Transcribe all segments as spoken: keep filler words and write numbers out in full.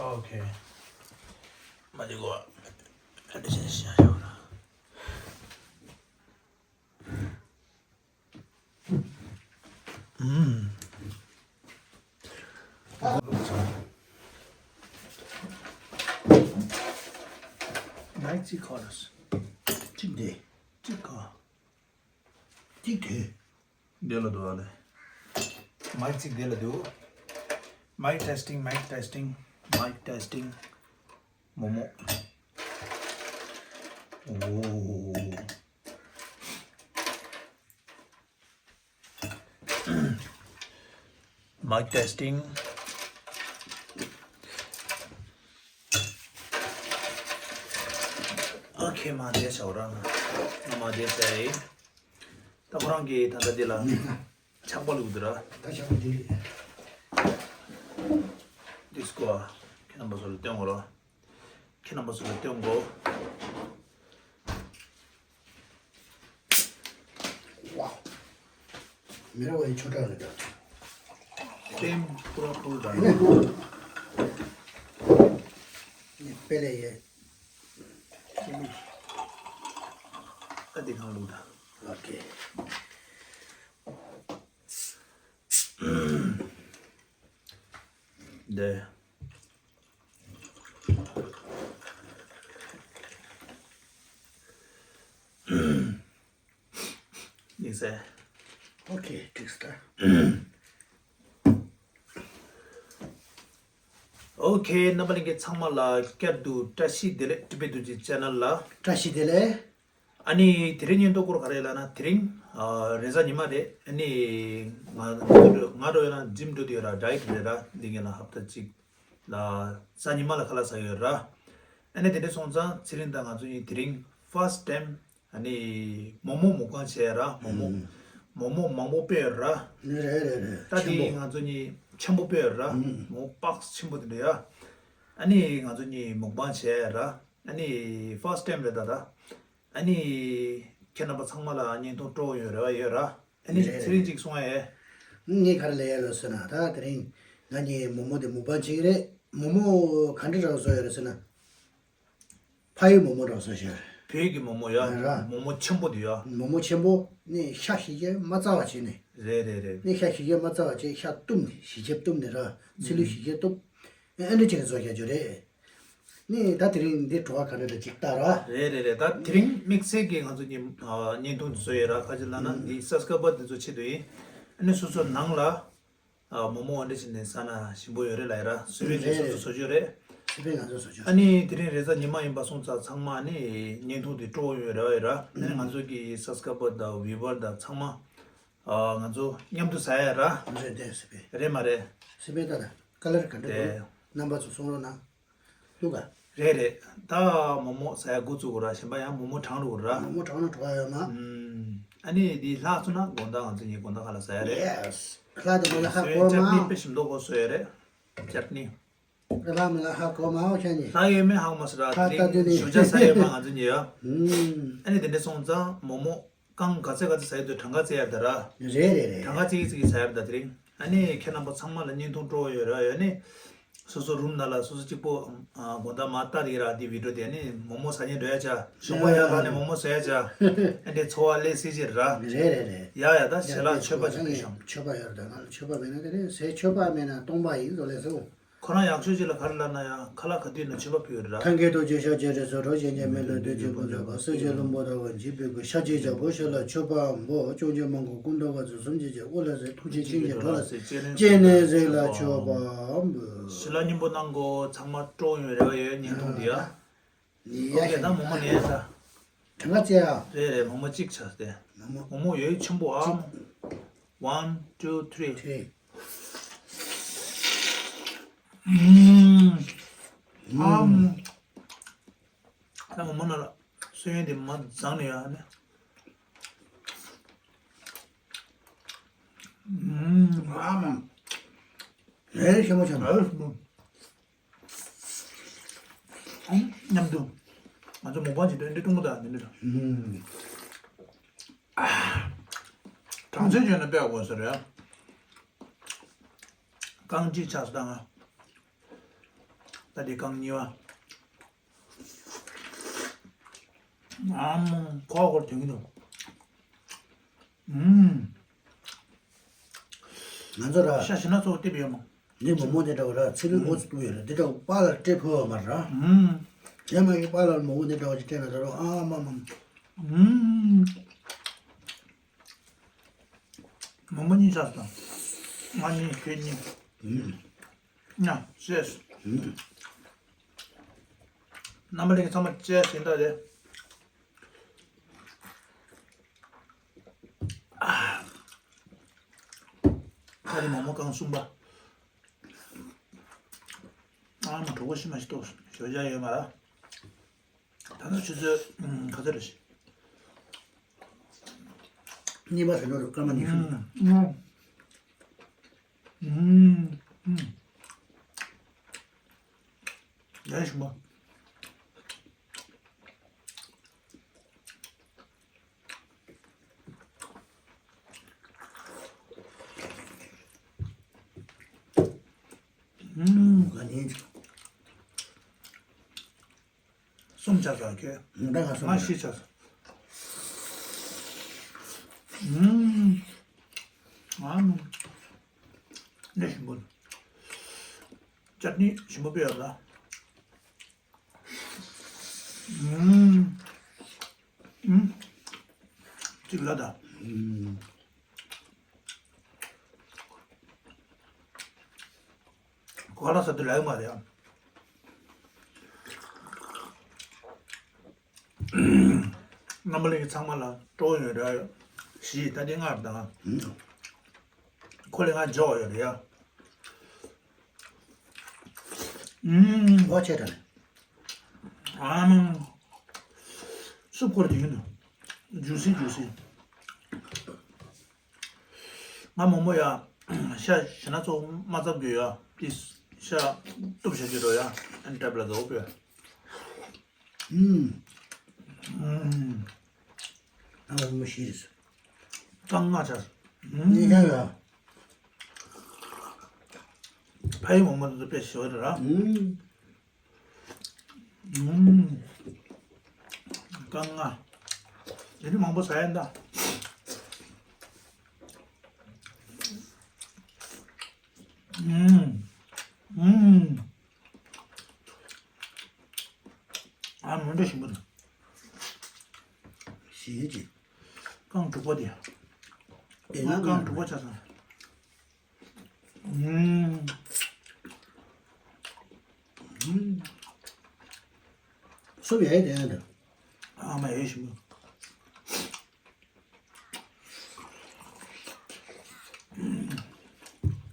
ཨོ་ཁེ། མ་འདི་གོ་ཨ་འདི་ཤ་ཤ་ཤ་ཤ། ཨུམ། མའིག་གཅིག་ཁོ་ར། གཅིག་འདི། གཅིག་ཁོ། གཅིག་དེ། འདི་ལ་འདུག་ཨ་ལེ། མའིག་གཅིག་འདི་ལ་འདུག་མའིག་ཊེ་སི་ཊིང་། མའིག་ཊེ་སི་ཊིང་། མའིག་ཊེ་སི་ཊིང་། མོ་མོ། ཨོ། མའིག་ཊེ་སི་ཊིང་། ཨོ་ཁེ། མ་བསྡད་བྱ་བ་རང་། ང་མ་བསྡད་བྱ་ཡིན། ད་ཁོ་རང་གིས་ད་ལྟ་འདི་ལ་ཆག་པ་བླུགས་འདུག་ར། ད་ཆག་པ་འདི་རེད། འདི་སྐོར་ཁྱེད་རྣམ་པ་ཚོ་ལ་སྟོན་དགོས་ར། ཁྱེད་རྣམ་པ་ཚོ་ལ་སྟོན་དགོས། ཝའོ། མེ་ར་ཝའི་ཆོ་འདྲ་རེད་ད། ཏེམ་པུ་ར་ཕུལ་ར། ནི་པེ་ལེ་ཡེ། ཨ་དེ་གང་བླུགས་ད། ཨོ་ཁེ། འདི། ཡིན་ཟེར། ཨོ་ཁེ། འགྲིག་སོང་ད། ཨོ་ཁེ། རྣམ་པ་ལྷན་རྒྱས་ཚང་མ་ལ་བསྐྱར་དུ་བཀྲ་ཤིས་བདེ་ལེགས། ཊི་བི་རྡོ་རྗེ་ཆེ་ནལ་ལ་བཀྲ་ཤིས་བདེ་ལེགས། ཨ་ནི་དེ་རིང་བརྙན་ཐུང་སྐོར་ག་རེ་ལབ་ན། དེ་རིང་ཨ་རེས་གཟའ་ཉི་མ་རེད། ཨ་ནི་ང་ང་འགྲོ་ཡོད་ན་ཇིམ་འགྲོ་དུས་ར་ཌའེ་ཊི་རེད་ར། འདི་ངས་ལ་ཧབ་ཏ་གཅིག་ལ་གཟའ་ཉི་མ་ལ་ཁ་ལག་ཟ་ཡོད་ར། ཨ་ནི་དེ་འདྲ་སོང་ཙང་ཚེ་རིང་དང་ང་ཚོ་གཉིས་དེ་རིང་ཕར་སི་ཊི་ཊེམ་ཨ་ནི་མོག་མོག་མུག་པང་བྱས་ར། མོག་མོག་ཨུམ། མོག་མོག་མང་པོ་སྤོས་ཡོད་ར། རེད་རེད་རེད། ད་དེ་ཆེན་པོ། ང་ཚོ་གཉིས་ཆེན་པོ་སྤོས་ཡོད་ར། ཨུམ། མོག་པག་སི་ཆེན་པོ་དེ་འདྲ་ཡ། ཨ་ནི་ང་ཚོ་གཉིས་མུག་པང་བྱས་ར། ཨ་ནི་ཕར་སི་ཊི་ཊེམ་རེད་ད་ད། ཨ་ནི་ཁྱེད་རྣམ་པ་ཚང་མ་ལ་བརྙན་ཐུང་སྤྲོ་ཡོང་རེ་བ་ཡོད་ར། ཨ་ནི་རེད་ཚེ་རིང་རེད། གཅིག་གསུང་ཡ་ཡས། ངས་ག་རེ་ལབ་ཡ་ལབ་ཟེར་ན། ད་དེ་རིང་ང་གཉིས་མོག་མོག་དེ་མུག་པང་བྱེད་ཀྱི་རེད། མོག་མོག་ག་འདྲ་རག་བཟོ་ཡ་རེད་ཟེར་ན། ཕ་ཡུལ་མོག་མོག་རག་བཟོ་ཤེས། བོད་ཀྱི་མོག་མོག་ཡ། ར། མོག་མོག་ཆེན་པོ་དེ་ཡ། མོག་མོག་ཆེན་པོ་ནི་ཤ་ཞེ་གཅིག་མ་བཙའ་བ་བྱས་ནས། རེད་རེད་རེད། ནི་ཤ་ཞེ་གཅིག་མ་བཙའ་བ་བྱས། ཤ་གཏུབ་ནས་ཞེ་གཅིག་གཏུབ་ནས་ར། ཚིལ་ལུ་ཞེ་གཅིག་གཏུབ། ཨ་འདྲ་བྱས་ནས་བཟོ་བཞག་རྒྱུ་རེད། ནི་ད་དེ་རིང་འདི་བྲོ་བ་ག་འདྲ་འདྲ་ཅིག་ལྟ་ར། རེད་རེད་རེད། ད་དེ་རིང་དམིགས་བསལ་གྱི་ང་ཚོ་གཉིས་ཨ་བརྙན་ཐུང་འདི་བཟོ་ཡོད་ར། ག་ཅི་ལབ་ན་ཨུམ། འདི་སབ་སི་ཀ་རའི་བར་འདི་ཚོ་ཆེད་དུ་ཡིན། ཨ་ནི་སོ་སོ་ནང་ལ་ཨ་མོག་མོག་འདྲ་བྱས་ནས་ཟ་ན་ཞིམ་པོ་ཡོད་རེད་ལབ་ཡ་ར། སོ་སོའི་རེད་སོ་སོ་རེད། བཟོ་རྒྱུ་རེད། སི་པན་ང་ཚོ་བཟོ་རྒྱུ་རེད། ཨ་ནི་དེ་རིང་རེས་གཟའ་ཉི་མ་ཡིན་པ་སོང་ཙང་ཚང་མ་ཨ་ནི་བརྙན་ཐུང་འདི་སྤྲོ་བོ་ཡོད་རེད་བ་ཡོད་ར། ཨ་ནི་ང་ཚོ་གི་སབ་སི་ཀ་རའི་བར་དང་བིའུ་ཝར་དང་ཚང་མ་ཨ་ང་ཚོ་མཉམ་དུ་ཟ་ཡ་ར། རེད་དེ་སི་པན། རེད་མ་རེད། སི་པན་ད་ད་ཀ་ལར་ག་འདྲ་འདུག་དེ། རྣམ་པ་ཚོ་གསུང་རོགས་གནང་། ལུག་ག་རེད་རེད། ད་མོག་མོག་ཟ་ཡ་འགོ་བཙུགས་དགོས་ར། གཞན་པ་ཡང་མོག་མོག་གྲང་འགྲོ་གི་ར། མོག་མོག་གྲང་ན་བྲོ་བ་ཡོད་མ། ཨུམ། ཨ་ནི་འདི་ལྷག་ཚུགས་ན་དགོང་དག་ང་ཚོ་གཉིས་དགོང་དག་ཁ་ལག་ཟ་ཡ་རེད། ཡེས། ལྷག་དེ་མོ་ལ་ཧ་གོ་མ། ཅཊ་ནི་དཔེ་ཞིམ་མདོག་གོ་བཟོ་ཡ་རེད། ཅཊ་ནི། ལྷག་མ་ལ་ཧ་གོ་མ་འོ་ཤ་ནི། ལྷག་ཡོད་མེད་ཧ་གོ་མ་སོང་ར། ད་ད་དེ་དུས་ནི་ཞོ་ཇ་ཟ་ཡོད་མ་ང་ཚོ་གཉིས་ཡ། ཨུམ། ཨ་ནི་དེ་འདྲ་སོང་ཙང་མོག་མོག་རྐང་ག་ཚད་ག་ཚད་ཟ་ཡི་འདུག་གྲངས་ཀ་བརྩི་ཡར་ད་ར། རེད་རེད་རེད། གྲངས་ཀ་བརྩི་གི་བརྩི་གི་ཟ་ཡར་ད་དེ་རིང་། ཨ་ནི་ཁྱེད་རྣམ་པ་ཚང་མ་ལ་བརྙན་ཐུང་སྤྲོ་བོ་ཡོད་ར་ཡོད་ནི། སོ་སོ་རུམ་ནང་ལ་སོ་སོ་གཅིག་པོ་ཨ་དགོང་དག་མ་ལྟ་རེད་ར། འདི་བི་ཌི་ཡོ་དེ་ནི་མོག་མོག་ཟ་སྙིང་འདོད་ཡ་ཆ། ཞོགས་པ་ཡར་ལངས་ནས་མོག་མོག་ཟ་ཡ་ཆ། ཨ་འདི་འཚོ་བ་ལས་སྲིད་ཅིག་ར། རེད་རེད་རེད། ཡ་ཡ་ད་ཞལ་ལག་མཆོད་པ་ཅིག་ཕུལ་ཤོག་མཆོད་པ་ཡོད་ར། ད་ང་ལ་མཆོད་པ་མེད་ན་དེ་རེད་ཟེར། མཆོད་པ་མེད་ན་སྟོང་པ་ཡིན་ཟེར་ལས་ཟེར། ཁོ་རང་ཡག་ཤོས་ཅིག་ལ་ག་རེ་ལབ་ན་ཡང་ཁ་ལག་ག་དུས་ན་མཆོད་པ་ཕུལ་ཡོད་ར། ཐང་གའི་རྡོ་རྗེ་ཤཱཀྱའི་རིགས་སུ་འགྲོ། གཞན་གྱིས་མི་ཐུབ་བདུད་ཀྱི་དཔུང་འཇོམས་པ། གསོད་བྱེད་ལྷུན་པོ་ལྟ་བུ་འཇིགས་པའི་སྐུ། ཤཱཀྱའི་རྒྱལ་པོ་ཞལ་ལ་མཆོད་པ་འབུལ། བཅོམ་ལྡན་མང་པོ་སྐུ་མདོག་དཀར་པོ། གསུམ་གྱིས་བརྒྱན་དབུ་ལ་ཟེར། ཐུགས་རྗེས་བྱིན་གྱིས་འགྲོ་ལ་ཟེར། སྤྱན་ནས་གཟིགས་ལ་མཆོད་པ་འབུལ། ཞལ་ལག་མཉེས་པོ་གནང་གོ། ཚང་མ་སྤྲོ་ཡོང་རེ་བ་ཡོད། བརྙན་ཐུང་འདི་ཡ། ཡ་ཨོ་ཁེ། ད་མོག་མོག་ནས་ཡ་ད། གྲངས་ཀ་བརྩི་ཡ། རེད་རེད། མོག་མོག་གཅིག་ཆ་སྟེ། མོག་མོག་མོག་མོག་ཡོད་ཆེན་པོ་ཨ། གཅིག One, two, three. Three. ཨམ། ཨམ། ད་ངོ་མ་ན་ལ་སོན་ཡོན་དེ་མ་བརྫངས་ནས་ཡ་ནི། ཨམ། ཨམ། ཨེ་ཞིམ་པོ་ཆགས་འདུག་ཨེ་ཞིམ་པོ། ཨང་། མཉམ་དུ་ང་ཚོ་མོག་པང་བྱེད་དུས་འདི་བཏུང་གི་ད་འདི་འདྲ། ཨུམ། གྲངས་ཚད་བརྗོད་ན་དཔེ་ཡག་པོ་ཟེར་རེད། རྐང་གཅིག་ཆགས་སོང་ད་ང་། ད་དེ་རྐང་གཉིས་པ། ཨམ། ཁོག་ཁོག་དོན་གྱི་འདུག་ཨུམ། ང་ཚོ་ར། ཤ་ཞེ་ན་ཚོ་ལྟེབ་ཡོད་མོ། འདི་མོག་མོག་འདི་འདྲ་བ་ར་ཚིག་ལུས་མོ་ཚིག་ཏུ་ཡོད་ར། འདི་འདྲ་བ་པཱ་ལགས་སྤྲད་ཕོད་པ་མ་ར། ཨུམ། དེ་མ་ཡིན་པཱ་ལགས་མོག་མོག་འདི་འདྲ་བ་ཅིག་སྤྲད་ན་ད་རུང་ཨ་མ་མ། ཨུམ། མོག་མོག་གཉིས་ཆགས་སོང་། ང་གཉིས་ཁྱོད་གཉིས། ཨུམ། ཉ་ཤེས། ཨུམ། རྣམ་པ་ལྷན་རྒྱས་ཚང་མ་ཅེས་ཟིན་ད་རེད། ཁ་རི་མོག་མོག་རྐང་གསུམ་པ། ཨ་མ་གྲོགས་པོ་ཤི་མ་ཤི་ཏོག་ཞོ་བྱ་ཡོད་མ་ར། ད་ནི་ཆུ་ཚོད་ཁ་ཚོད་རེ་ཤི། གཉིས་པ་ཟེར་འགྲོ་རུ་སྐར་མ་ཉི་ཤུ། ཨུམ། ཨུམ། ཡ་ཞུ་མ། ཨུམ། ག་ནས། གསུམ་ཆགས་སོང་ཁྱོད། ད་ང་གསུམ་ང་བཞི་ཆགས་སོང་། ཨུམ། ཨམ། ནས་ཞིམ་པོ། ཅར་ནི་ཞིམ་པོ་དཔེ་ཡོད་ལ། ཨུམ། ཨུམ། གཅིག་ལ་ད། ཨུམ། གོ་ལ་ས་དུ་ལ་ཡོད་མ་རེད་ཨ། རྣམ་པ་ལྷན་རྒྱས་ཚང་མ་ལ་སྤྲོ་ཡོད་རེད་ཨ། བཞི་ད་ལྟའི་ལྔ་རེད་ད། ཁོ་ལས་ང་འཇོག་ཡོད་རེད་ཡ། ཨུམ། ཝ་ཆེ་དྲ། ཨམ། སུབ་ཁོར་དེ་ཡིན་ནོ། ཇུ་སི་ཇུ་སི། ང་མོག་མོག་ཡ། ཤ་ཞེ་ན་ཚོ་མ་ཚབ་རྒྱུ་ཡ། ཏིས་ཤ་གཏུབ་བྱ་རྒྱུ་རོ་ཡ། ཨན་ཏྲབ་ལ་ཟོག་པོ་ཡ། ཨུམ། ཨུམ། ཨ་མོག་མོག་ཤི་རེད། རྐང་ལྔ་ཆགས། ཨུམ། ཉེ་ཆར་ཡ། ཕ་ཡི་མོག་མོག་དེ་ཚོ་དཔེ་ཞོ་རེད་ར། ཨུམ། ཨུམ། རྐང་ལྔ། དེ་ནི་མང་པོ་ཟ་ཡ་འདའ། ཨུམ། ཨུམ། ཨ་མོ་འདྲ་ཞིམ་པོ་འདུག་ཞེས་ཀྱི། རྐང་དྲུག་པ་དེ། དེ་ང་ན་རྐང་དྲུག་པ་ཆགས་སོང་། ཨུམ། ཨུམ། སུབ་ཡ་ཡ་དེ་ཡ་འདུག་ཨ་མ་ཡ་ཞིམ་པོ།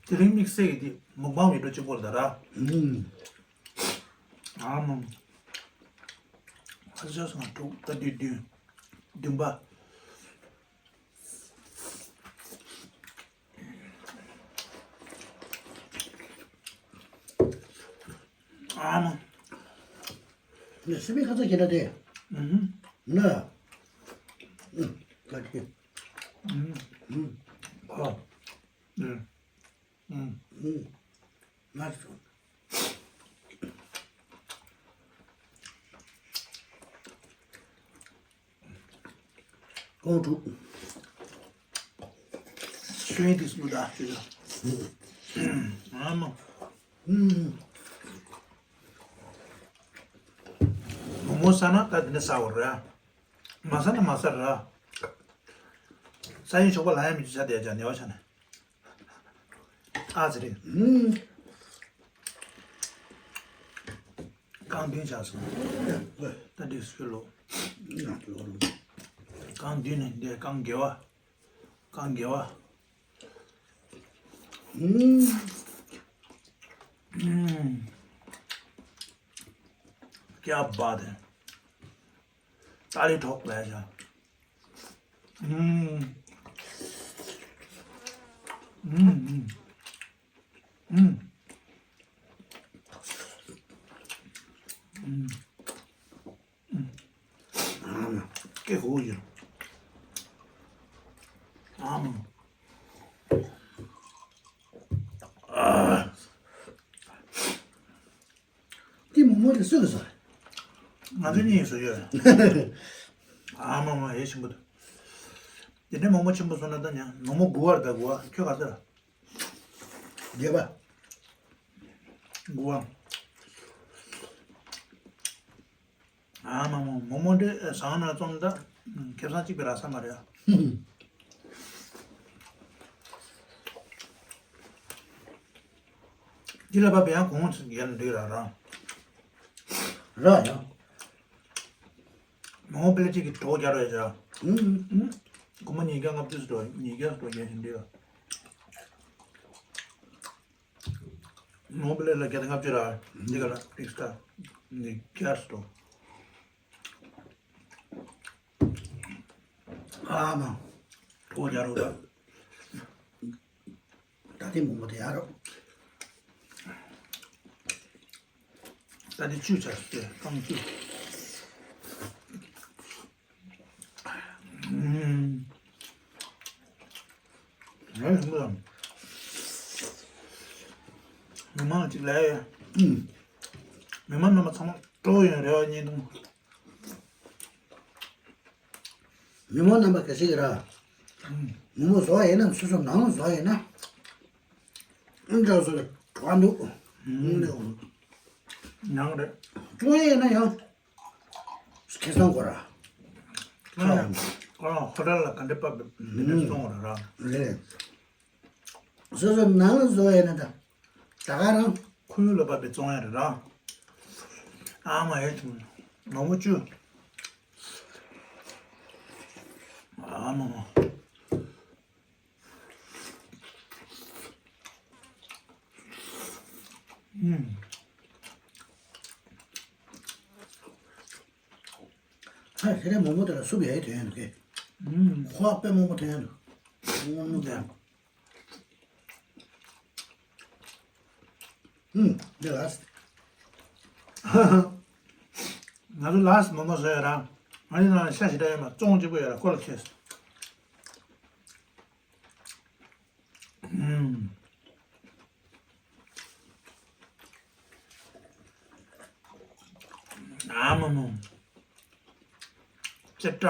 དེ་རིང་དམིགས་བསལ་གྱི་དེ་མུག་པང་བི་ཌིའོ་གཅིག་པོ་རེད་ད་ར། ཨུམ། ཨ་མ། ཁ་ཤས་སོང་དྲུག་ད་དུས་བདུན། བདུན་པ། ཨ་མ། ནས་སི་པན་ཁ་ཚ་ཁྱེད་འདྲ་དེ། ཨུམ། ན། ཨུམ། ད་དེ། ཨུམ། ཨུམ། ཨ། ཨུམ། ཨུམ། ཨུམ། ང་ཚོ། ཀོང་ཀྲུག་ཤོད་དེ་སུ་ད་ཅི་ད། ཨ་མ། ཨུམ། མོག་མོག་ཟ་ན་ད་དེ་ནས་ཟ་བ་རེད། མ་ཟ་ན་མ་ཟ་རེད། ས་ཡིན་ཆོག་པ་ལ་ཡ་མི་ཅི་ཆ་དེ་ཡ་ཅག་ནེ་བ་ཆ་ནས། ཨ་ཙི་རེད། ཨུམ། རྐང་བདུན་ཆགས་སོང་། ད་འགྲིག་སུ་ལོ། རྐང་བདུན་ནས་འདི་རྐང་བརྒྱད་པ། རྐང་བརྒྱད་པ། ཨུམ། ཨུམ། ཀྱ་བ་དེ། ཏཱ་ལི་ཐོག་ལ་ཡ། ཨུམ། ཨུམ། ཨུམ། ཨུམ། ཨུམ། ཨུམ། ཀེ་ཧུ་ཡིན། ཨམ། ཨ། མོ་དེ་སུ་གི་བཟོ། ང་ཚོ་གཉིས་ཀྱིས་བཟོ་ཡོད། ཨ་མ་མ་ཡེ་ཆེན་པོ་འདུག་དེ་འདྲའི་མོག་མོག་ཆེན་པོ་བཟོ་ན་ད་ཉ་མོག་མོག་དགུ་བར་ད་དགུ་བ་ཁྱོད་ག་ཚོད་ར། བརྒྱད་པ། དགུ་བ། ཨ་མ་མོ་མོག་མོག་འདི་བཟང་ན་བཙོང་ད། ཁེ་བཟང་གཅིག་པའི་ར་ས་མ་རེད་ཨ། ཅི་ལ་བབ་ཡང་གོང་ཡར་འདུག་ར་ར། ར་ཡང་། མོག་མོག་པེ་ལེ་གཅིག་གི་གྲོགས་རྒྱག་རོགས་བྱ། ཨུམ། སྒོར་མོ་ཉིས་བརྒྱ་ལྔ་བཅུ་ཙམ་འགྲོ་ཉིས་བརྒྱ་ཙམ་འགྲོ་རྒྱག་བཞིན་འདུག་མོག་མོག་པེ་ལེ་ལ་བརྒྱ་དང་ལྔ་བཅུ་ར། འདི་ག་ལ་ཨེག་སི་ཊ་ར་ནི་བརྒྱ་ཙམ་འགྲོ། ཨ་མ། གྲོགས་རྒྱག་རོགས་ད། ད་ལྟའི་མོག་མོག་དེ་ཡག་རོགས། ད་ལྟའི་བཅུ་ཆ་ཟེར་རྐང་བཅུ། ཨུམ། ངས་ཞིམ་པོ་དང་། མི་མང་ལ་གཅིག་ལབ་ཡ། ཨུམ། མི་མང་རྣམ་པ་ཚང་མ་སྤྲོ་ཡོང་རེ་བ་བརྙན་ཐུང་། མི་མང་རྣམ་པ་གལ་སྲིད་ར། ཨུམ། མོག་མོག་བཟོ་བ་ཡིན་ན་སོ་སོ་ནང་བཟོ་བ་ཡིན་ན། ཨུམ་འདྲ་བཟོ་ལ་གྲོགས་འདུག་ཨུམ། ནང་རེད། ཀྲུང་ཡིན་ན་ཡང་། ཁེ་བཟང་དགོས་ར། ཁོ་རང་ཁོ་རང་ཧོ་ཊེལ་ལ་ག་འདྲ་པ་འདི་འདྲ་སོང་བ་ར། རེད། སོ་སོ་ནང་ལ་བཟོ་ཡས་ན་ད། ད་ག་རང་། ཁོར་ཡུག་ལ་བབས་པའི་བཙོང་ཡ་རེད་ར། ཨ་མ་ཡེ་ཆུང་། ནོར་བུ་བཅུ། ཨ་མ་མ། ཨུམ། ཧ་ཧེ་རེ་མོག་མོག་དེ་ལ་སུབ་ཡ་ཡི་དོན་ཡ་འདུག་གས། ཨུམ། ཁོ་དཔེ་མོག་མོག་དོན་ཡ་འདུག་མོག་མོག་དོན་ཡ། ཨུམ། འདི་ལ། ང་ཚོ་ལ་སི་མོག་མོག་བཟོ་ཡ་ར། ང་ཚོ་ནང་ལ་ཤ་ཞེ་དྲག་ཡོད་མ་བཙོང་གཅིག་པོ་ཡོད་ར་ཁོ་ལ་ཁེལ། ཨུམ། ཨ་མ་མ། ཅེ་ཏྲ།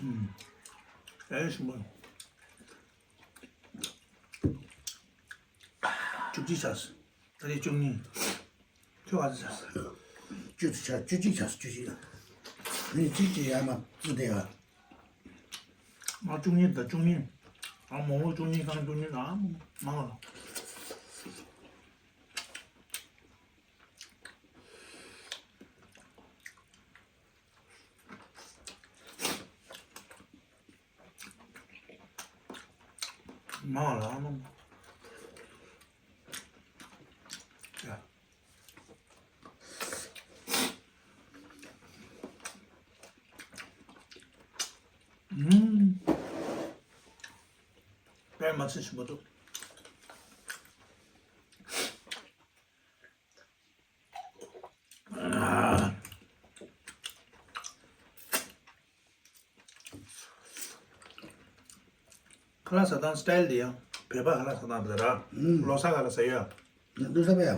ཨུམ། ཨེ་ཞིམ་པོ། བཅུ་གཅིག་ཆགས། ད་རེས་བཅུ་གཉིས། ཁྱོད་ག་ཚོད་ཆགས། བཅུ་ཚོད་ཆགས། བཅུ་གཅིག་ཆགས། བཅུ་གཅིག་ལ། ངས་གཅིག་གཅིག་ཡར་མར་བརྩི་བསྡད་ཡ། ང་བཅུ་གཉིས་དང་བཅུ་གཉིས། ང་མོག་མོག་བཅུ་གཉིས་ཁང་བཅུ་གཉིས་ལ་མང་ལ། མང་ལ་མང་། ཡ། ཨུམ། དཔེ་མ་ཚད་ཞིམ་པོ་འདུག་ཁ་ལག་ཟ་སྟངས་སི་ཊལ་དེ་ཡང་བོད་པ་ཁ་ལག་ཟ་སྟངས་དེ་ར། ཨུམ། ལོ་གསར་ཁ་ལག་ཟ་ཡ། ལོ་གསར་པ་ཡ།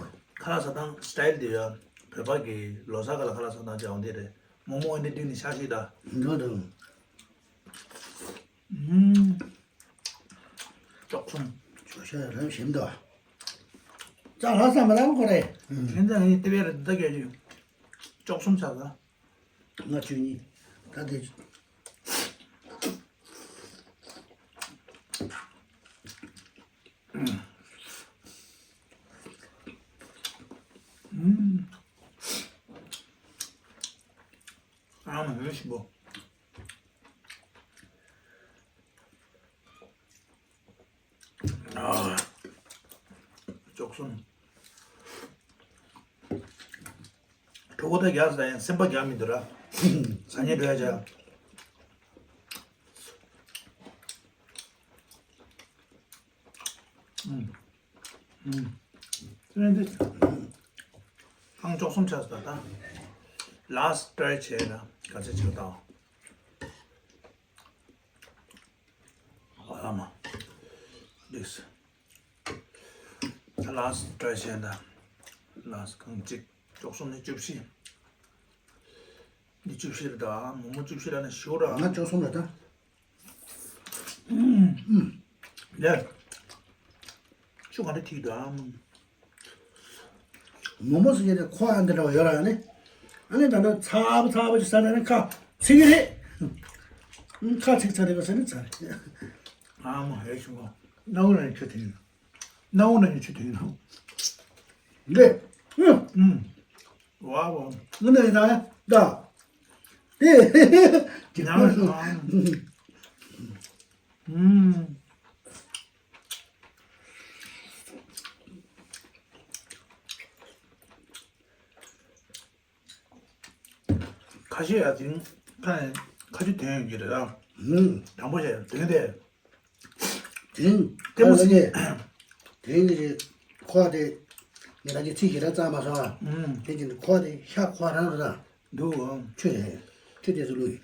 ཁ་ལག་ཟ་སྟངས་སི་ཊལ་དེ་ཡང་བོད་པ་གི་ལོ་གསར་ཁ་ལག་ཁ་ལག་ཟ་སྟངས་ཅིག་འོང་དེ་རེད། མོག་མོག་འདི་བསྡུས་ནས་ཤག་ཤིག་ད། འགྲོ་འདུག་ཨུམ། ཅོག་གསུམ། ཅོག་ཤ་རང་ཞིམ་དོ། ཅག་ལྷ་ས་མ་ལ་གོ་རེ། ཁྱེད་ཚང་ངས་ལྟེ་བའི་རེ་འདི་ལྟ་གས་ཅིག་ཅོག་གསུམ་ཆགས་ས། ང་བཅུ་གཉིས། ད་དེ། ཨུམ། ཨ་མ་ཞིམ་པོ། ཨ། ཅོག་གསུམ། གྲོད་ཁོག་ད་རྒྱགས་ཟེར་ཡང་སེམས་པ་རྒྱགས་མི་འདུག་ར། ཟ་ཉལ་འགྲོ་ཡ་བྱ། ཨུམ། ཨུམ། ཚོད་འདི། ཨང་ཅོག་གསུམ་ཆགས་སོང་ད་ལྟ། ལཱ་སི་ཊི་ཊའི་བྱས་ན་ག་ཚོད་ཆགས་དང་། ཨ་མ། འགྲིགས། ད་ལགས་སོ་བཀྲ་ཤིས་ད། ལགས་སོ་གང་གཅིག་བཅུ་གསུམ་ནས་བཅུ་བཞི། འདི་བཅུ་བཞི་རེད་ད། མོག་མོག་བཅུ་བཞི་ར་ནས་ཞོ་ར། ང་བཅུ་གསུམ་རེད་ད། ལས། ཆུ་ག་འདྲ་ཐིག་འདུག་ཨ། མོག་མོག་ཟེར་མཁན་དེ་ཁོག་ཨ་འདི་འདྲ་བ་ཡོད་ར་ཨ་ནི། ཨ་ནི་ད་ནི་ཚ་པོ་ཚ་པོ་ཅིག་ཟ་ན་ནི་ཁ་ཚིག་གི་རེད། ཁ་ཚིག་ཚ་རེད་པ་ཟེར་ནི་ཚ་རེད། ཨ་མ་ཧེ་ཞུ་གོ། སྣ་བུག་ནང་ནས་ཆུ་ཐིག་ཡོད། སྣ་བུག་ནང་ནས་ཆུ་ཐིག་ཡོད། འདི། ཨུ། ཨུ། ཝ་ཝ། ངུ་ནས་ད་ད། དེ། ཡང་སོང་། ཨུ། ཁ་ཤས་ཡ་དེང་ཁ་ནས་ཁ་ཆུ་དོན་ཡོང་གི་རེད་ཨ། ཧུམ། དང་པོ་བྱས་དོན་དེ། དེང་ལྟད་མོ་ཨ་ཟེར་གི། དེང་གི་ཁོག་དེ་ངས་ད་ཅི་ཚིག་ཞེ་དྲག་བརྩམས་མ་སོང་ཨ། ཧུམ། དེ་གི་ཁོག་དེ་ཤ་ཁོག་རང་རེད་ཨ། འདུག་ཨ། ཆུ་རེད། ཆུ་དེ་ཚོ་བླུགས་ཡོད།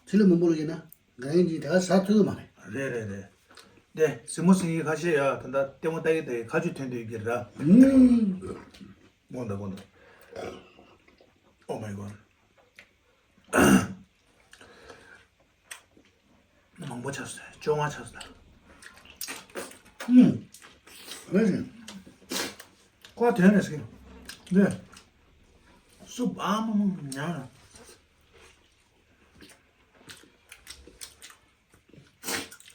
ཚི་ལུ་མང་པོ་བླུགས་ཡོད་ན་ང་ཡིན་གྱི་དེ་ག་ཟ་ཐུབ་མ་རེད། རེད་རེད་རེད། དེ་གཟིགས་མོ་གཟིགས་ཡི་ཁ་ཤས་ཡ་ད་ལྟ་ལྟད་མོ་ལྟ་གི་ལྟ་གི་ཁ་ཆུ་ཐོན་དུས་ཀྱི་ར། ཧུམ། དགོངས་དག་དགོངས་དག Oh my god. མང་པོ་ཆགས་སོང་། བཅོ་ལྔ་ཆགས་སོང་། ཨུམ། རེད་རེད། ཁོ་དོན་རེད་ཟེར། ནས། སུབ་ཨ་མ་མ་ཉག་ར།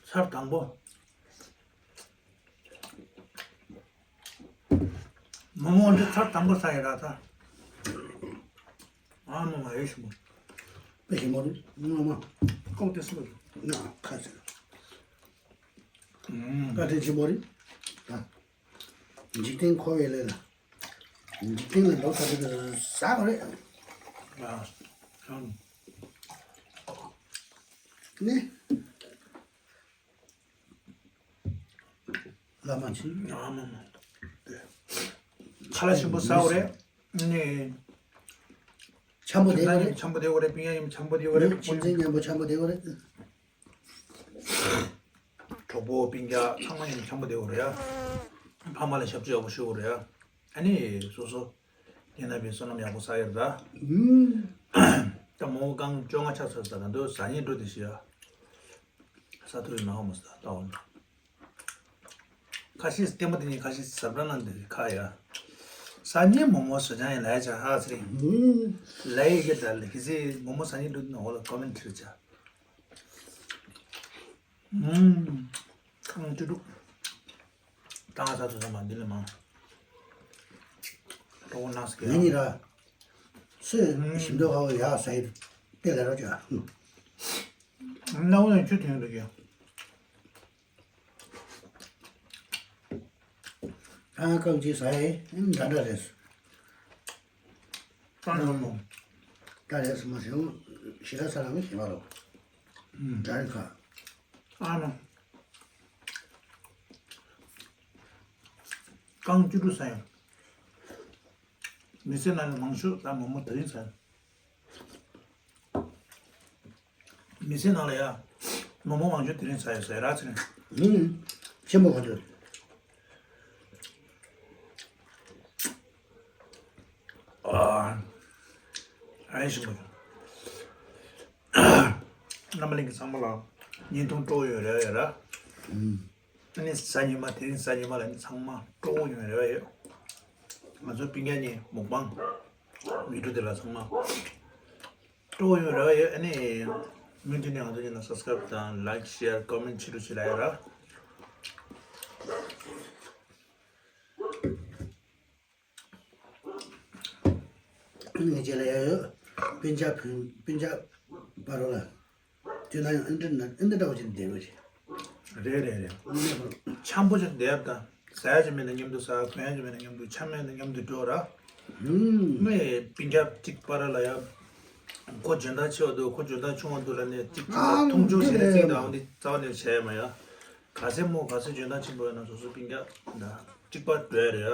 ཚར་དང་པོ། མོག་མོག་འདི་ཚར་དང་པོ་ཟ་ཡི་ར་ད། ཨ་མ་མ་ཨེ་ཞིམ་པོ། དཔེ་ཞིམ་པོ་རེད་ངོ་མ། ལྐོག་དེ་སུ་རེད། ང་ཁ་ཟེར། ཨུམ། བཀའ་དྲིན་ཆེན་པོ་རེད་ད། འཇིག་རྟེན་འཁོར་བའི་ལས་ལ། འཇིག་རྟེན་ལ་འགྲོ་ས་དེ་ཟ་དགོས་རེད། ཨ། ཨ། ནི། བླ་མ་ཆེ། ཨ་མ་མ། ཁ་ལག་ཆེན་པོ་ཟ་དགོས་རེད། ནི། འཆམ་པོ་བསྡད་དགོས་རེད། འཆམ་པོ་བསྡད་དགོས་རེད། སྤུན་ཀྱག་ཡིན་འཆམ་པོ་བསྡད་དགོས་རེད། ནི་ཁྱིམ་མཚེས་མཉམ་པོ་འཆམ་པོ་བསྡད་དགོས་རེད། གྲོགས་པོ་སྤུན་ཀྱག་ཚང་མ་ཡིན་འཆམ་པོ་བསྡད་དགོས་རེད་ཡ། ཕ་མ་ལ་ཞབས་ཕྱི་ཡག་པོ་ཞུ་དགོས་རེད་ཡ། ཨ་ནི་སོ་སོ། ཡིན་ན་བའི་བསོད་ནམས་ཡག་པོ་བསགས་ཡོད་རེད་ད། ད་མོ་གང་བཅོ་ལྔ་ཆགས་ཚར་ས་ད་འདོད་ཟ་ཉེ་འགྲོ་དེ་ཤི་ཡ། ས་ཐུ་ཡི་མ་ཧོ་མོ་ས་ད་ཏའོ་ན། ཁ་ཤས་ལྟད་མོ་དེ་ཉིད་ཁ་ཤས་ཟབ་ར་ན་འདི་ཁ་ཡ། ས་ཉིན་མོ་མོ་སོ་ཅང་ཡིན་ལའི་ཅ་ཧ་སི་རིང་། ལའི་གི་ད་ལི་ཁི་སི་མོ་མོ་ས་ཉིན་འགྲོ་དེ་ན་འོ་ལ་ཀོ་མེན་ཊི་རི་ཅ། ཨུམ། ཁང་ཅི་འདུག་ཏང་ས་ཚོ་ཚང་མ་འདི་ལས་མང་། གྲོགས་པོ་ནགས་ཀྱི་ངེད་གཉིས་ར། སུས་ཞིམ་མདོག་ཁ་བོ་ཡག་ཟ་ཡི་དེ་ལས་རོ་ཅག་སྣ་བོ་ཡང་ཆུ་ཐོན་འདུག་ཀྱང་། ཨ་རྐང་གཅིག་ཟ་ཡི་འདྲ་འདྲ་རེད། རྐང་ལོ་མོ། ད་རེས་སུ་མ་ཟེར་ཞི་ར་ས་རང་གི་ཞི་མ་རོ། འདྲ་རེད་ཁ། ཨ་མ། རྐང་བཅུ་དྲུག་ཟ་ཡོང་། མི་ཚེ་ནང་ལ་མང་ཤོས་ད་མོག་མོག་དེ་རིང་ཟ་ཡོང་། མི་ཚེ་ནང་ལ་ཡ། མོག་མོག་མང་ཤོས་དེ་རིང་ཟ་ཡོང་ཟེར་ར་ཚེ་རིང་། ཨུམ། ཆེན་པོ་ག་ཚོད། ཨ། ཨ་ཡེ་ཞིམ་པོ། རྣམ་པ་གླིང་གི་ཚང་མ་ལ་བརྙན་ཐུང་སྤྲོ་ཡོད་རེད་ཡོད་ར། ཨུམ། ཨ་ནི་གཟའ་ཉི་མ་དེ་རིང་གཟའ་ཉི་མ་ལ་ནི་ཚང་མ་སྤྲོ་བོ་ཡོང་རེ་བ་ཡོད། ང་ཚོ་སྤུན་ཀྱག་གཉིས་མུག་པང་བི་ཌིའོ་དེ་ལ་ཚང་མ་སྤྲོ་བོ་ཡོང་རེ་བ་ཡོད། ཨ་ནི་མུ་མཐུད་ནས་ང་ཚོ་ཡིན་ན་སབ་སི་ཀ་རབ་དང་ལའིཀ་ཤེར་ཀོ་མེན་ཊི་བྱེད་རོགས་བྱེད་ལ་ཡོད་ར། ངས་རྗེས་ལ་ཡ་ཡོད། སྤུན་ཀྱག་བུ་སྤུན་ཀྱག་བར་ལ། དུས་ན་ཡང་ཨེ་འདྲ་ན་ཨེ་འདྲ་འདྲ་བོ་ཅིག་བསྡད་དགོས་ཅིག་རེད་རེད་རེད། ཨེ་འདྲ་བོ། འཆམ་པོ་ཅིག་བསྡད་ཡ་ད། ཟ་ཡ་ཅིག་མེད་ན་མཉམ་དུ་ཟ། གོན་ཡ་ཅིག་མེད་ན་མཉམ་དུ། འཆམ་མེད་ན་མཉམ་དུ་འགྲོ་ར། ཧུམ། ངས་སྤུན་ཀྱག་གཅིག་བར་ལ་ཡ། ཁོ་འཇོན་ཐང་ཆེ་བ་འདུག་ཁོ་འཇོན་ཐང་ཆུང་བ་འདུག་ལ་ནས་གཅིག་གཅིག་ལ་མཐོང་ཆུང་བྱས་ནས་ཅིག་དང་འདི་རྩ་བ་ནས་བྱས་ཡ་མ་ཡ། ག་ཚད་མོ་ག་ཚད་འཇོན་ཐང་ཆེན་པོ་ཡོད་ན་སོ་སོ་སྤུན་ཀྱག་ད་གཅིག་པ་འགྲོ་ཡ་རེད་ཡ།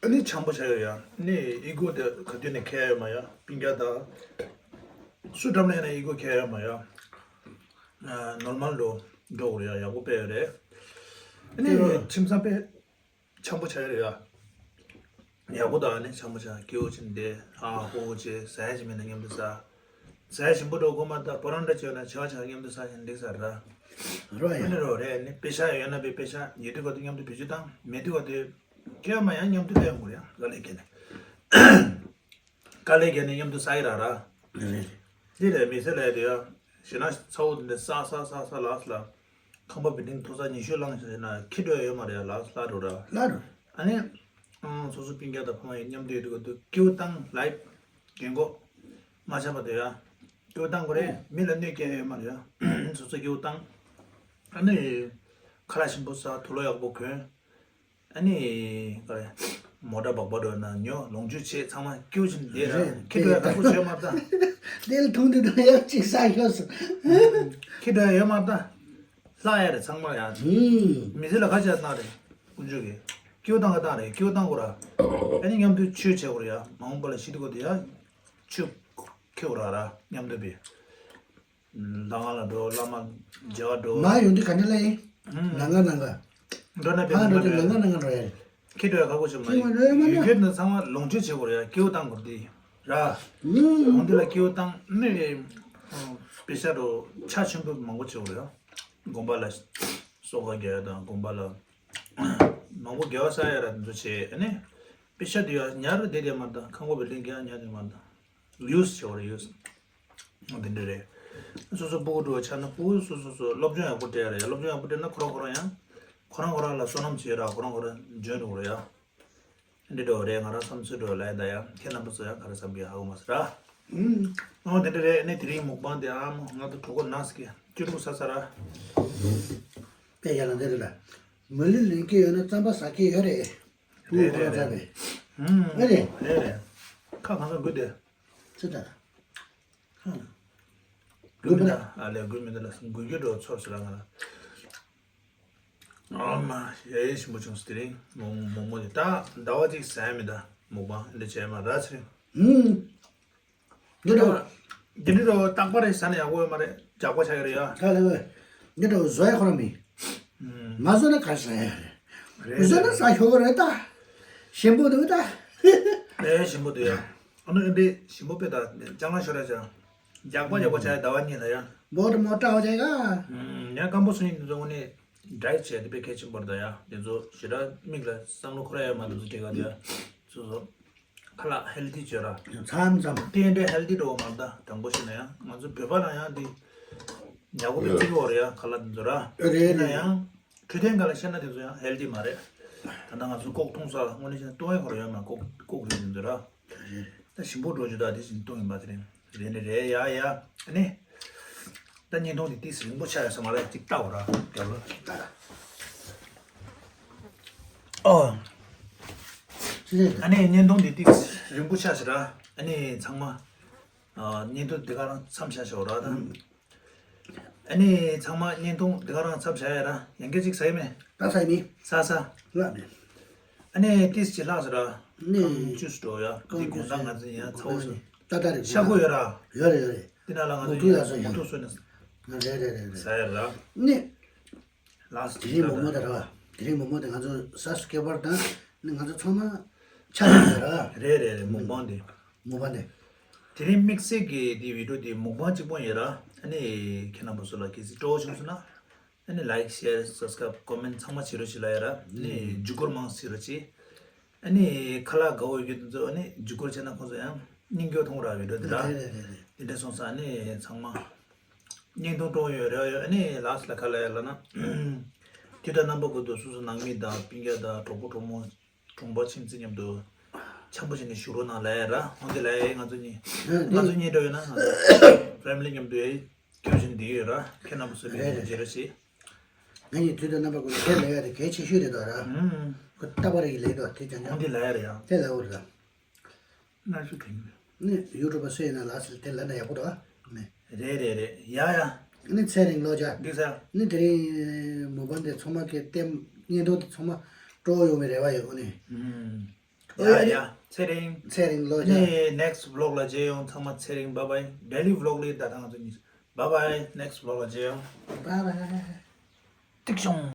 ཨ་ནི་འཆམ་པོ་བྱ་ཡོད་ཡ། ཨ་ནི་ཨི་གོ་དེ་ག་དུས་ནས་ཁེལ་ཡོད་མ་ཡ། སྤུན་ཀྱག་དང་སུ་འགྲམ་ལ་ཡིན་ན་ཨི་གོ་ཁེལ་ཡོད་མ་ཡ། ནོར་མལ་འགྲོ་འགྲོ་དགོས་རེད་ཡ། ཡག་པོ་དཔེ་ཡོད་རེད། ཨ་ནི་ཁྱིམ་ཚང་དཔེ་ འཆམ་པོ་ཆགས་ཡ་རེད་ཡ། ཡག་པོ་དང་ནི་འཆམ་པོ་ཆགས། སྐྱིད་པོ་བྱས་ནས་བསྡད། ཨ་ཧོ་ཧོ་བྱས། ཟ་ཡ་ཅིག་མེད་ན་མཉམ་དུ་ཟ། ཟ་ཡ་ཞིམ་པོ་འདྲ་དགོས་མ་ད། ཕོ་རང་འདྲ་བྱས་ན་ཆ་ཆ་མཉམ་དུ་ཟ་བྱས་འགྲིག་ས་ར། རོ་ཡ། ཨ་ནི་རོ་རེད། ནི་པེ་ཤ་ཡོད་ན་པེ་པེ་ཤ་ཡོད་དུས་ག་དུས་མཉམ་དུ་བེད་སྤྱོད་བཏང་། མེད་དུས་ག་དུས་སྐྱེ་བ་མ་ཡང་མཉམ་དུ་ལས་ཡོང་གི་རེད་ཡ། དཀའ་ལས་བརྒྱབ་ནས། དཀའ་ལས་བརྒྱབ་ནས་མཉམ་དུ་ཟ་ཡི་ར་ར། རེད་རེད། འདི་ལས་མི་ཚེ་ལས་དེ་ཡ། ཞེ་ན་ཚ་བོ་འདི་ཟ་ཟ་ཟ་ཟ་ལགས་ལ། ཁང་པ་བི་ལྡིང་མཐོ་ས་ཉི་ཤུ་ལངས་ཞེ་ན་ཁྱི་འགྲོ་ཡ་ཡོད་མ་རེད་ཡ། ལགས་ལྷ་འགྲོ་ར། ལྷ་འགྲོ། ཨ་ནི། ཨང་། སོ་སོ་སྤུན་ཀྱག་དང་ཕ་མ་ཡིན་མཉམ་དུ་ཡོད་དུས་ག་དུས་སྐྱིད་པོ་བཏང་། ལའིབ་རྒན་གོག་མ་ཆགས་པ་དེ་ཡ། སྐྱིད་པོ་བཏང་དགོས་རེད། མི་ལ་གནོད་སྐྱེལ་ཡ་ཡོད་མ་རེད་ཡ། སོ་སོ་སྐྱིད་པོ་བཏང་། ཨ་ནི། ཁ་ལག་ཞིམ་པོ་ཟ། དུག་ལོག་ཡག་པོ་གོན། ཨ་ནི། ག་རེ། མོ་ཊ་སྦག་སྦག་འགྲོ་ན་ཉོ། ལོངས་སྤྱོད་བྱེད། ཚང་མ་སྐྱིད་པོ་བྱས་ནས་བསྡད་ར། རེད། ཁྱི་འགྲོ་ཡ་ཁག་པོ་བྱས་མ་ད། དེ་ལ་ཐུང་དུ་དུང་ཡག་ཅིག་ཟ་ཤོག་ཟེར། ཁྱི་འགྲོ་ཡ་ཡོད་མ་ད། ལྷག་ཡ་རེད་ཚང་མ་ཡ། ཧུམ། མི་ཚེ་ལ་ཁ་ཆད་གནང་རེད། དཀོན་མཆོག་གིས། སྐྱིད་པོ་བཏང་ག་བཏང་རེད། སྐྱིད་པོ་བཏང་དགོས་ར། ཨ་ནི་མཉམ་དུ་ཆོས་བྱེད་དགོས་རེད་ཡ། མ་འོངས་པ་ལ་ཤི་དུས་ག་དུས་ཡ། ཆོས་ཁེ་དགོས་ར་ར། མཉམ་དུ་བི། ལྷ་ཁང་ལ་འགྲོ། བླ་མ་མཇལ་བ་འགྲོ། མ་ཡོང་དུས་ག་འདྲ་ལ་ཡིན། ཨུམ། ནང་ང་ནང་ང་། འགྲོ་ན་ཕན་ཕ་ང་འགྲོ་དུས་ནང་ང་ནང་ང་འགྲོ་ཡ་རེད། ཁྱི་འགྲོ་ཡ་ཁག་པོ་བྱེད་མ་ཁྱི་རེད། མ་འགྲོ་ཡ་མ་ཡོད་རྒྱུ་ན་ཚང་མ་ལོངས་སྤྱོད་བྱེད་དགོས་རེད་ཡ། སྐྱིད་པོ་བཏང་དགོས་དེ་ར། ཨུམ། འོང་དུས་ལ་སྐྱིད་པོ་བཏང་ནི། ཨ། པེ་ཤ་འགྲོ་ཆ་ཆེན་པོ་མང་པོ་བྱེད་དགོས་རེད་ཡ། དགོན་པ་ལ་གསོལ་ཁ་རྒྱག་ཡ་དང་། དགོན་པ་ལ་མང་པོ་དགེ་བ་བསགས་ཡ་ར་དེ་ཚོ་བྱས་ནི། པེ་ཤ་དེ་ཡ་ཉར་ར་བསྡད་དེ་མ་ད། ཁང་པ་བི་ལྡིང་ག་ཉར་དེ་མ་ད། ཡུས་བྱེད་པ་རེད་ཡུས། འོ་དེ་འདྲ་རེད། སོ་སོ་སྤུ་གུ་འགྲོ་བ་ཆགས་ན་སྤུ་གུ་སོ་སོ་སོ་སློབ་སྦྱོང་ཡག་པོ་སྤྲད་རེད། སློབ་སྦྱོང་ཡག་པོ་སྤྲད་ན་ཁོ་རང་ཁོ་རང་ཡང་། ཁོ་རང་ཁོ་རང་ལ་བསོད་ནམས་བྱེད་ར། ཁོ་རང་ཁོ་རང་འཇོན་འགྲོ་རེད་ཡ། འདི་འདྲ་རེད། ང་རང་བསམ་ཚུལ་འགྲོ་ལ་ཡིན་ད་ཡ། ཁྱེད་རྣམ་པ་ཚོ་ཡང་ག་རེ་བསམ་གི་ཧ་གོ་མ་སོང་ར། ཨུམ། འོ་དེ་འདྲ་རེད། ཨ་ནི་དེ་རིང་མུག་པང་དེ་ཨ་མོ་ང་ཚོ་གྲོད་ཁོག་ན་ཟེར་གི་སྐྱིད་སྡུག་ཟ་ས་ར། དཔེ་ཡག་ལ་འདི་རེད་ལ། མི་ལུས་ལེན་གྱི་ཡོད་ན་རྩམ་པ་ཟ་གི་ཡོད་རེད། བུ་རེད་ཁོ་རང་རེད་རེད། ཚ་བས། ཨུམ། ཨེ་རེད། རེད་རེད། ཁ་གང་ས་འགུལ་ཏེ། ཅི་ལྟར། ཧུམ། འགུལ་མི་ད། ཨ་ལས་འགུལ་མི་ད་ལ་འགུལ་རྒྱུ་འགྲོ་ཚོར་སི་ར་ང་ལ། ཨ་མ་ཡ་ཡེ་ཞིམ་པོ་བྱུང་སི་དེ་རིང་མོག་མོག་མོག་མོག་དེ་ད་ཟླ་བ་གཅིག་ཟ་ཡ་མི་ད་མོག་པང་འདི་བྱས་མ་ར་ཚེ་རིང་། ཧུམ། འདི་འདྲ་བོ། འདི་འདྲ་བོ་རྟག་པར་ཟ་ན་ཡག་པོ་ཡོད་མ་རེད། ཇག་པ་ཆགས་ཀྱི་རེད་ཡ། ད་ལས་བས། འདི་འདྲ་བོ་བཟོ་ཡ་ཁོ་རང་མིན། ཨུམ། མ་བཟོ་ན་ག་རེ་ཟ་ཡ་རེད། རེད་བཟོ་ན་རེད་ཟ་ཤོག་གི་རེད་ད། ཞིམ་པོ་འདུག་ད། ཨེ་ཞིམ་པོ་འདུག་ཡ། ཨ་ནི་འདི་ཞིམ་པོ་དཔེ་ད་ཅང་ལ་ཤོར་ཡ་ཅང་། ཇག་པ་ཇག་པ་ཆགས་ཡ་ཟླ་བ་གཉིས་ལ་ཡ། མོ་ཏྲ་མོ་ཏྲ་བ་ཆགས་ཡ། ཨུམ། ཉ་སྐམ་པོ་སུ་ཡིན་འདི་ཚོ་དངོས་གནས་ཌའེ་ཊི་བྱས་ཏེ་དཔེ་གལ་ཆེན་པོ་རེད་ད་ཡ། འདི་ཚོ་ཞེ་དྲག་མིག་ལ་བསམ་བློ་འཁོར་ཡ་ཡོད་མ་འདུག་ཚོ་དེ་ག་དེ་ཡ། སོ་སོ། ཁ་ལག་ཧེལ་ཐི་བྱོས་ར། མཚམས་མཚམས། དེ་འདྲའི་ཧེལ་ཐི་འགྲོ་བ་མ་རེད་ད། དྲང་པོ་བཤད་ན་ཡང་ང་ཚོ་བོད་པ་ལ་ཡང་འདི་ཉ་གོ་བའི་རྩིག་འོག་རེད་ཡ། ཁ་ལག་འདི་ཚོ་ར། རེད་ཡིན་ན་རེད། ཡང་འཕྲོད་བསྟེན་སྒང་ལ་བཤད་ན་དེ་ཚོ་ཡང་ཧེལ་ཐི་མ་རེད། ད་ལྟ་ང་ཚོ་ལྐོག་འཐུང་ས་དངོས་གནས་བཤད་ན་འཐུང་ཡ་ཁོ་ར་ཡོད་མ། ལྐོག་ལྐོག་རེད་འདི་ཚོ་ར། རེད་རེད། ད་ཞིམ་པོ་འགྲོ་རྒྱུ་ད་དེ་བཞིན་འཐུང་ཡིན་པ་དེ་རེད། རེད་ནི་རེད་ཡ་ཡ། ཨ་ནི། ད་བརྙན་ཐུང་འདི་ཏིས་རིང་པོ་ཆགས་ཡོད་ས་མ་རེད། ཅིག་ལྟ་བ་ར་རྒྱབ་ལ་ལྟ་ར། ཨོ། ཨ་ནི་བརྙན་ཐུང་འདི་ཏིས་རིང་པོ་ཆགས་ཤག་ར། ཨ་ནི་ཚང་མ། ཨ། བརྙན་ཐུང་འདི་ག་རང་མཚམས་བཞག་ཤག་ར་ད། ཨ་ནི་ཚང་མ་བརྙན་ཐུང་འདི་ག་རང་མཚམས་བཞག་ཡ་ར། ཡང་སྐད་ཅིག་ཟ་ཡི་མེད། ད་ཟ་ཡི་མེད། ཟ་ཟ། ལགས་མེད། ཨ་ནི་ཏིས་ཅི་ལྷག་ཟེར་ར། ནི། རྐང་བཅུ་འགྲོ་ཡ། འདི་དགོང་དག་ང་ཚོ་ཡང་ཚ་བོ་ཟེར། ཏག་ཏག་རེད། ཤ་ཁུ་ཡོད་ར། ཡོད་རེད་ཡོད་རེད། འདི་ནང་ལ་ང་ཚོ་ཡང་མོ་ཐུག་ཡ་ས་ཡོད། མོ་ཐུག་བཟོས་ནས། རེད་རེད་རེད་རེད། ཟ་ཡ་ར། ནི། ལགས་སོ། དེ་རིང་མོག་མོག་དེ་ར། དེ་རིང་མོག་མོག་དེ་ང་ཚོ་ས་སྐེ་བར་དང་ནི་ང་ཚོ་ཚང་མ་ཆ་ཡོད་ར། རེད་རེད་རེད། མོག་པང་དེ། མོག་པང་དེ། དེ་རིང་དམིགས་བསལ་གྱི་དེ་བི་ཌིའོ་དེ་མོག་པང་གཅིག་པོ་ཡིན་ར། ཨ་ནི་ཁྱེད་རྣམ་པ་ཚོ་ལ་གལ་སྲིད་སྤྲོ་བོ་བྱུང་སོང་ན། ཨ་ནི་ལའིཀ་ཤེར་སབ་སི་ཀ་རབ་ཀོ་མེན་ཚང་མ་བྱེད་རོགས་བྱེད་ལ་ཡ་ར། ཨ་ནི་ཨུམ། བརྒྱུད་སྐུར་མང་བྱེད་རོགས་བྱེད། ཨ་ནི་ཁ་ལག་དགའ་བོ་ཡོད་དུས་ཚོ་ཨ་ནི་བརྒྱུད་སྐུར་བྱས་ན་ཁོང་ཚོ་ཡང་སྙིང་རྗེ་མཐོང་ར་བའི་འགྲོ་དེ་ར། རེད་རེད་རེད་རེད། དེ་འདྲ་སོང་ཙང་ཨ་ནི་ཚང་མ་བརྙན་ཐུང་སྤྲོ་ཡོད་རེད་ཡོད། ཨ་ནི་ལ་སི་ལ་ཁ་ལ་ཡ་ལ་ན་དུས་དང་རྣམ་པ་ཀུན་ཏུ་སོ་སོ་ནང་མི་དང་སྤུན་ཀྱག་དང་གྲོགས་པོ་གྲོགས་མོ་གྲོང་པ་ཁྱིམ་མཚེས་མཉམ་དུ་འཆམ་པོ་བྱས་ནས་བཞུགས་རོགས་གནང་ལ་ཡ་ར། འོན་ཏེ་ལ་ཡ་ང་ཚོ་གཉིས་ང་ཚོ་གཉིས་འགྲོ་ཡོད་ན་ང་ཚོ་ཕེ་མི་ལི་མཉམ་དུ་ཡ། སྐྱོ་བཞིན་བསྡད་ཡོད་ར། ཁྱེད་རྣམ་པ་ཚོ་ལ་རེད་རེད། མཇལ་རོགས་བྱེད། ང་གཉིས་དུས་དང་རྣམ་པ་ཀུན་ཏུ་དེ་ལས་ཡ་དེ་གལ་ཆེ་ཤོས་རེད་དོ་ར། ཨུམ། ཁོ་ལྟ་བ་རེ་ཡི་ལས་དོ་དེ་ཀྱང་ཀྱང་། འདི་ལ་ཡ་རེད་ཡ། དེ་ལ་འོ་རེད་ད། ན་ཤུ་གིན། ནི་ཡུ་ཊུབ་པ་སུ་ཡིན་ན་ལ་སི་དེ་ལ་ན་ཡག་པོ་ར། ནི། རེད་རེད་རེད་ཡ་ཡ། ནི་ཚེ་རིང་ལོ་བརྒྱ། འགྲིག་ས། ནི་དེ་རིང་མོག་པང་དེ་ཚང་མ་གི་ལྟད་བརྙན་ཐུང་དེ་ཚང་མ་སྤྲོ་བོ་ཡོང་བའི་རེ་བ་ཡོད་ནི། ཨུམ། ཨོ་ཡ་ཡ། ཚེ་རིང་། ཚེ་རིང་ལོ་བརྒྱ། ནི་ནེག་སི་བི་ལོག་ལ་མཇལ་ཡོང་། ཚང་མ་ཚེ་རིང་། བཱའི་བཱའི། ཌེ་ལི་བི་ལོག་ལ་ད་ལྟ་ང་ཚོ་གཉིས། བཱའི་བཱའི། ནེག་སི་བི་ལོག་ལ་མཇལ་ཡོང་། བཱའི་བཱའི། ཏིག་ཤོང་།